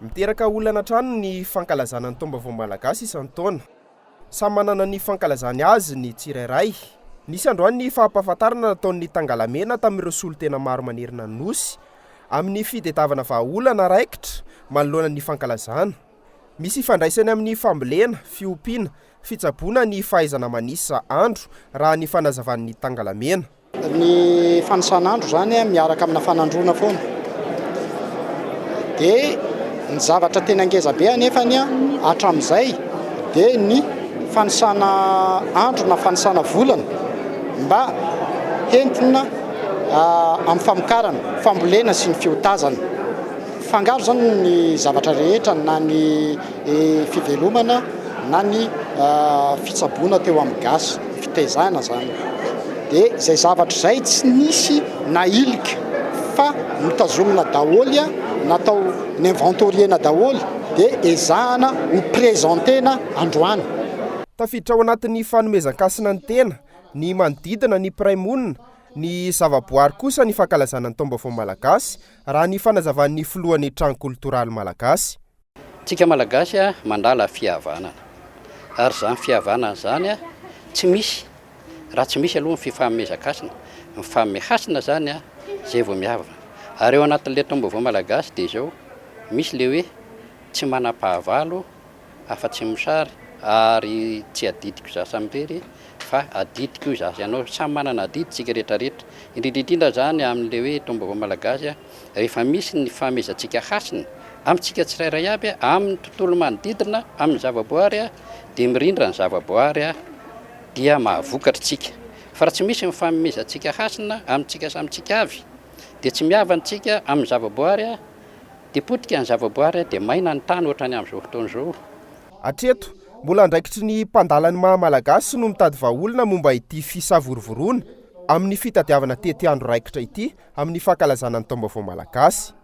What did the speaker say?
Miteraka olana hatrany ny fankalazana ny taom-baovao malagasy isan-taona. Samy manana ny fankalazany azy ny tsirairay. Nisy androany ny fampahafantarana nataon'ny Tangalamena tamin'ireo solontena maro manerana ny Nosy amin'ny fitadiavana vahaolana raikitra manoloana ny fankalazana. Misy ifandraisany amin'ny fambolena, fiompiana, fitsaboana ny fahaizana manisa andro raha ny fanazavan'ny Tangalamena. Ny fanisan'andro izany miaraka amina fanandroana foana. Dia ny zavatra tena ngeza be anefany hatramin'izay dia ny fanisana andro na fanisana volana mba hentina amin'ny famokarana, fambolena sy ny fiotazana. Fangaro izany ny zavatra rehetra na ny fivelomana na ny fitsaboana teo amin'ny gasy, fitaizana izany. Dia izay zavatra izay tsy nisy nahilika fa notazomina daholo, natao ni-inventorier-na daholo dia ezahana ho présenter-na androany. Tafiditra ao anatin'ny fanomezan-kasina ny tena, ny manodidina, ny mpiray monina, ny zavaboary kosa ny fankalazana ny taom-baovao malagasy, raha ny fanazavan'ny filohan'ny Trano Koltoraly Malagasy. Tsika Malagasy mandala fihavanana ary izany fihavanana izany tsy misy raha tsy misy aloha ny fifanomezan-kasina, mifanome hasina izany izay vao mihavana. Ary eo anatin'ilay taom-baovao Malagasy dia izao, misy ilay hoe tsy manam-pahavalo afa-tsy mosary ary tsy adidiko izaho samirery fa adidiko izaho sy ianao, samy manana adidy isika rehetra rehetra, indrindra indrindra izany amin'ilay hoe taom-baovao Malagasy rehefa misy ny fahamezantsika hasina amintsika tsirairay aby, amin'ny tontolo manodidina, amin'ny zavaboary dia mirindra ny zavaboary dia mahavokatra isika. Fa raha tsy misy ny fanomezantsika hasina amintsika samy tsika avy dia tsy mihavana isika amin'ny zavaboary dia potika ny zavaboary dia maina ny tany ohatran'ny amin'izao fotoana izao. Hatreto, mbola andraikitry ny mpandala ny maha Malagasy no mitady vahaolana momba ity fisavorovoroana amin'ny fitadiavana tetiandro raikitra ity amin'ny fankalazana ny taom-baovao malagasy.